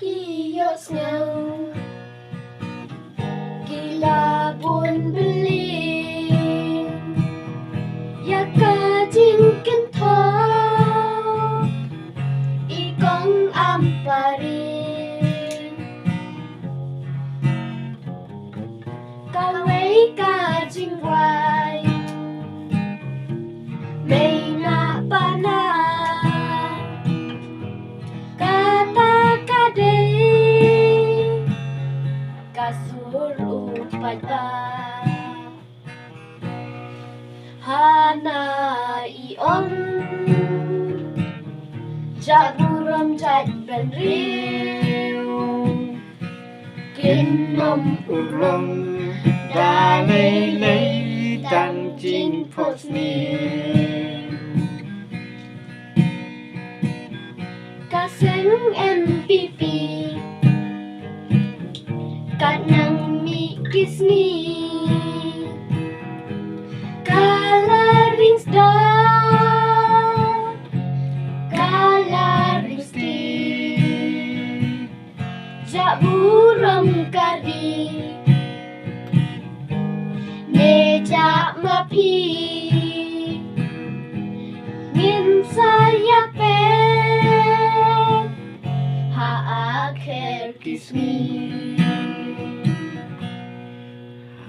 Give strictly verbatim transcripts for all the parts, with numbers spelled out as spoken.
Ïohsngew ki la bun bylli ïa ka jingkynthoh i Kong Amparing. Kawei ka jingrwai Mei na Pana, kata ka dei ka sur u paidbah. Hana i ong, jait burom jait bynriew, kin ym urlong da lei lei tang jingphohsniew. Ka seng N P P ka nang mih ki sngi, ka la ring sda, ka la ring sdi. Jait burom ka dei ne jait ma phi, ngin sa ïapeit ha akhir ki sngi.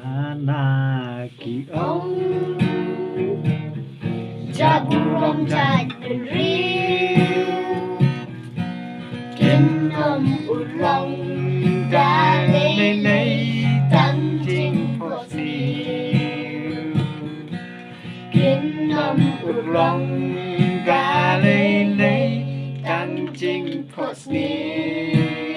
Hana ki ong, jait burom jait bynriew, kin ym urlong da lei lei tang jingphohsniew. Kin ym urlong da lei lei tang jingphohsniew.